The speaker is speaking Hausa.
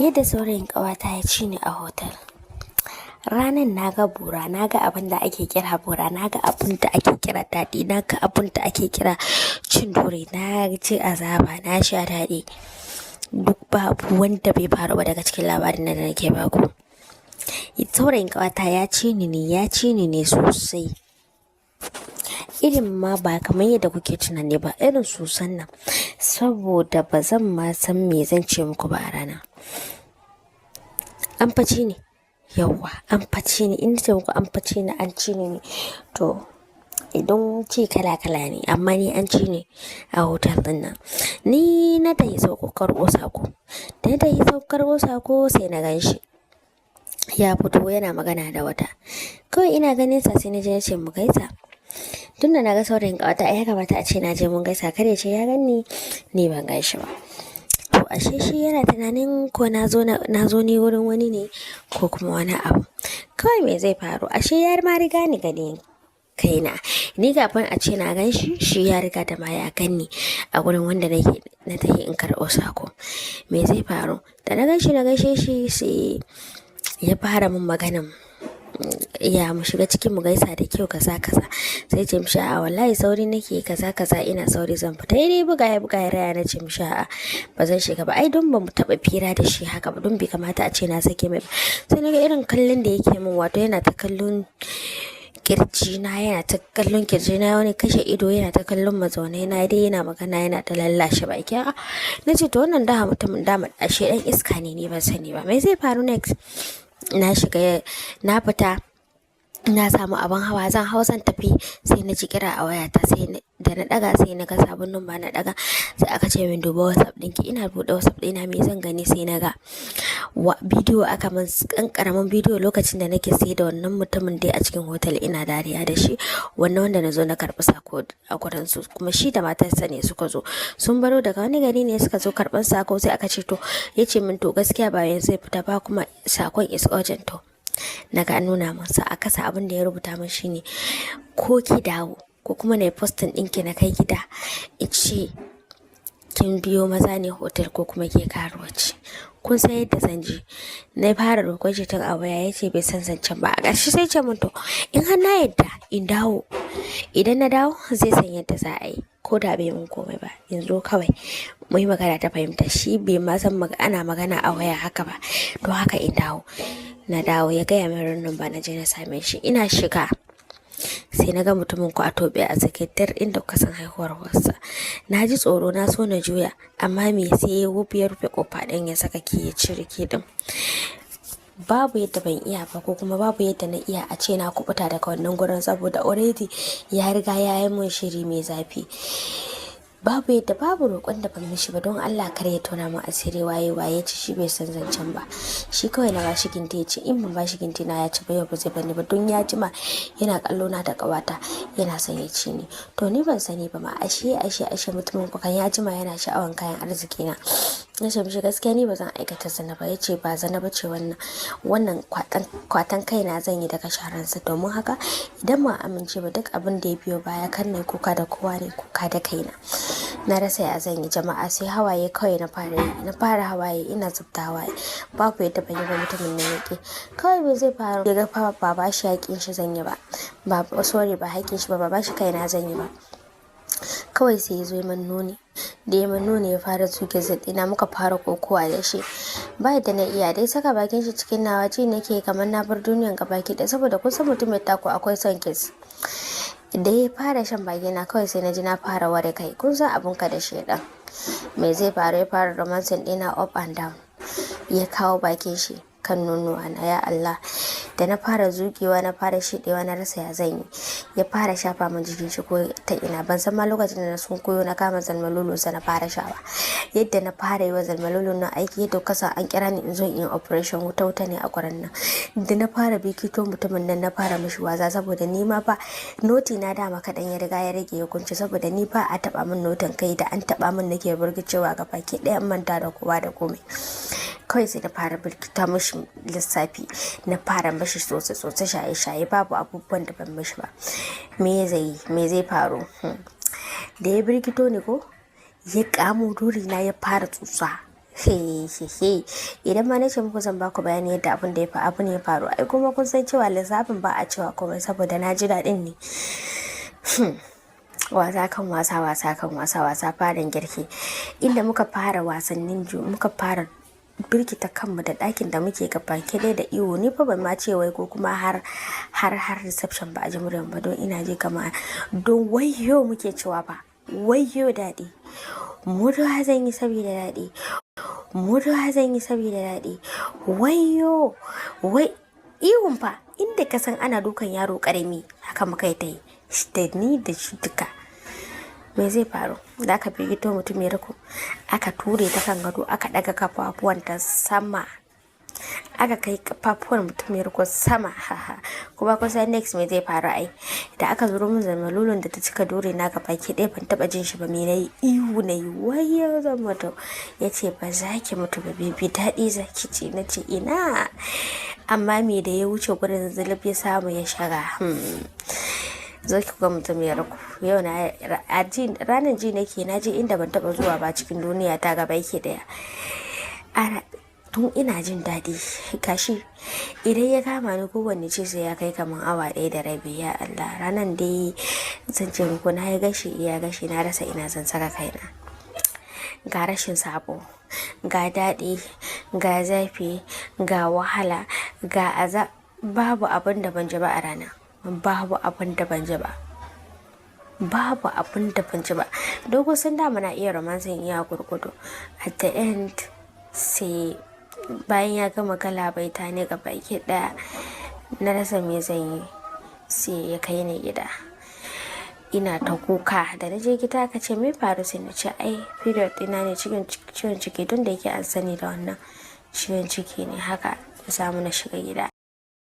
Yadda saurayin ƙawata ya ci ni a hotel. Ranan na ga bura, na ga abin da ake kira bura, na ga abin da ake kira daɗi, na ga abin da ake kira cin duri, na ci azaba, na sha daɗi. Duk babu wanda bai faru ba daga cikin labarin da nake baku. Saurayin ƙawata ya ci ni ne, ya ci ni ne sosai. Irin ma ba kamar yadda kuke tunani ba, irin sosan nan. Saboda ba zan ma san me zan ce muku ba a rana. An fa ci ni, yauwa an fa ci ni. In nace muku an fa ci ni, an ci ni ne. To, idan ci kala kala ne, amma ni an ci ni a hotel ɗin nan. Ni na tafi sauko karɓo sako. Da na tafi sauko karɓo sako, sai na gan shi. Ya fito yana magana da wata. Kawai ina ganin sa sai na je na ce mu gaisa. Tunda na ga saurayin ƙawata, ai ya kamata a ce na je mun gaisa, kar ya ce ya gan ni, ni ban gan shi ba. To, ashe shi yana tunanin ko na zo na zo ni wurin wani ne ko kuma wani abu. Kawai me zai faru? Ashe ya ma riga ni ganin kaina. Ni kafin a ce na gan shi, shi ya riga da ma ya gan ni a wurin wanda nake na tafi in karɓo sako. Me zai faru? Da na gan shi, na gaishe shi, sai ya fara mun maganan ya mu shiga cikin mu gaisa da kyau, kaza kaza. Sai ce mishi, "A'a, wallahi sauri nake, kaza kaza, ina sauri zan fita." Dai buga ya buga ya raya, na ce mishi, "A'a, ba zan shiga ba." Ai don ba mu taɓa fira da shi haka ba, don bai kamata a ce na sake mai ba. Sai naga irin kallon da yake min, wato yana ta kallon kirji na, yana ta kallon kirji na, wani kashe ido, yana ta kallon mazaunai na dai, yana magana, yana ta lallashe baki. A'a, na ce to wannan da mutumin dama ashe ɗan iska ne, ni ban sani ba. Me zai faru next? Na shiga, na fita, na samu abin hawa, zan hau zan tafi, sai na ji kira a wayata. Sai da na ɗaga, sai na ga sabon number. Na ɗaga, sai aka ce min, "Duba WhatsApp ɗinki." Ina buɗe WhatsApp ɗina, me zan gani? Sai na ga wa bidiyo aka min, ɗan ƙaramin bidiyo, lokacin da nake sai da wannan mutumin dai a cikin hotel, ina dariya da shi, wannan wanda na zo na karɓi sako a gurin su. Kuma shi da matarsa ne suka zo, sun baro daga wani gari ne suka zo karɓar sako. Sai aka ce to, ya ce min to gaskiya ba yanzu zai fita ba, kuma sakon is urgent. To, na ga an nuna masa a kasa, abin da ya rubuta min shine, ko ki dawo ko kuma na yi posting ɗinki na kai gida in ce kin biyo maza ne hotel, ko kuma ke karuwa ce. Kun san yadda zan ji. Na fara roƙon shi tun a waya, ya ce bai san zancen ba. A ƙarshe sai ce min to, in har na yadda in dawo, idan na dawo zai san yadda za a yi, ko da bai mun komai ba, yanzu kawai mu yi magana ta fahimta. Shi bai ma san ana magana a waya haka ba. To, haka in dawo. Na dawo, ya gaya min rannan ba, na je na same shi. Ina shiga sai na ga mutumin ku a tobe a tsakiyar inda kuka san haihuwar wasa. Na ji tsoro, na so na juya, amma me sai ya wuf ya rufe kofa ɗin, ya saka key, ya cire key ɗin. Babu yadda ban iya ba, ko kuma babu yadda na iya a ce na kubuta daga wannan gurin, saboda already ya riga ya yi mun shiri mai zafi. Babu yadda, babu roƙon da ban mishi ba, don Allah kar ya tona min asiri, waye waye ci. Shi bai san zancen ba. Shi kawai na bashi ginti, ya ce in ban bashi ginti na ya ci ba, yau ba zai bani ba, don ya jima yana kallo na da ƙawata, yana son ya ci ni. To, ni ban sani ba ma, ashe ashe ashe mutumin kukan ya jima yana sha'awan kayan arziki na. Na ce mishi gaskiya ni ba zan aikata zina ba. Ya ce ba zina ba ce wannan, wannan kwatan kaina zan yi daga sharansa. Domin haka idan ba amince ba, duk abin da ya biyo baya, kan na kuka da kowa ne, kuka da kaina. Na rasa ya zan yi, jama'a, sai hawaye kawai na fara yi. Na fara hawaye, ina zubta hawaye. Babu yadda ban yi ba, mutumin nan yake. Kawai me zai faru? Ya ga fa ba ba shi haƙƙin shi zan yi ba. Ba, sorry, ba haƙƙin shi ba, ba ba shi kaina zan yi ba. Kawai sai ya zo ya man nuni. Da ya man nuni, ya fara zuge zip ɗina, muka fara kokowa da shi. Ba yadda na iya dai, saka bakin shi cikin nawa, ji nake kamar na bar duniyan gabaki ɗaya, saboda kun san mutum mai tako akwai son kiss. Da ya fara shan bakina, kawai sai na ji na fara ware kai. Kun san abun ka da sheɗan. Me zai faru? Ya fara romancing ɗina up and down. Ya kawo bakin shi kan nonuwa na, ya Allah. Da na fara zuƙewa, na fara shiɗewa, na rasa ya zan yi. Ya fara shafa min jikin shi ko ta ina. Ban san ma lokacin da na sunkuyo na kama zalmalolo sa na fara shawa. Yadda na fara yi wa zalmalolo na aiki, yadda kasa an kira ni in zo in yi operation, wuta wuta ne a gurin nan. Da na fara bikito mutumin nan, na fara mishi wasa, saboda ni ma fa noti na dama kaɗan ya riga ya rage ya kunce, saboda ni fa a taɓa min notin kai, da an taɓa min nake burgicewa ga baki ɗaya, manta da kowa da komai. Kawai sai na fara birkita mishi lissafi, na fara mishi sosai sosai, shaye shaye, babu abubuwan da ban mishi ba. Me zai yi? Me zai faru? Da ya birkito ni ko ya kamo duri na, ya fara tsutsa. He, idan ma nace muku zan baku bayani yadda abin da ya abun ya faru, ai kuma kun san cewa lissafin ba a cewa komai, saboda na ji daɗin ne. Wasa kan wasa, wasa kan wasa, wasa farin girki, inda muka fara wasannin, muka fara birkita kanmu da ɗakin da muke gaba dai da iyo. Ni fa ban ma ce wai ko kuma har reception ba a ji muryar ba, don ina ji kama don wayyo muke cewa ba, wayyo daɗi, mutuwa zan yi saboda daɗi, mutuwa zan yi saboda daɗi, wayyo wai. Ihun fa inda ka san ana dukan yaro karami, haka muka yi ta yi da ni da shi duka. Me zai faru? Da aka firgito mutum ya riko, aka ture ta kan gado, aka daga kafafuwan ta sama, aka kai kafafuwan mutum ya riko sama. Kuma kusa next me zai faru? Ai da aka zuro min zamalulun da ta cika dore na gaba ki ɗaya, ban taba jin shi ba. Me nayi? Ihu nayi, wayyo, zan mutu. Ya ce, "Ba za ki mutu ba baby, daɗi za ki ce." Na ce, "Ina." Amma me da ya wuce gurin zulub ya samu ya shaga. Zo ki ga mutum ya raku. Yau na ranar ji nake na je inda ban taba zuwa ba cikin duniya ta gaba yake daya. Ana tun ina jin daɗi, gashi idan ya kama ni, kowanne ce sai ya kai kaman awa 1.5. Ya Allah, ranar dai zan ce muku na yi gashi iya gashi, na rasa ina zan saka kaina. Ga rashin sabo, ga daɗi, ga zafi, ga wahala, ga aza, babu abin da ban ji ba a rana. Babu abin da ban ji ba, babu abin da ban ji ba. Dogo sun dama na iya romancing iya gurgudu. At the end, sai bayan ya gama galabaita ne ga baki daya, na rasa me zan yi, sai ya kai ni gida. Ina ta kuka. Da na je gida aka ce, "Me faru?" Sai na ce, "Ai period ɗina ne, ciwon ciki." Tun da yake an sani da wannan ciwon ciki ne, haka na samu na shiga gida.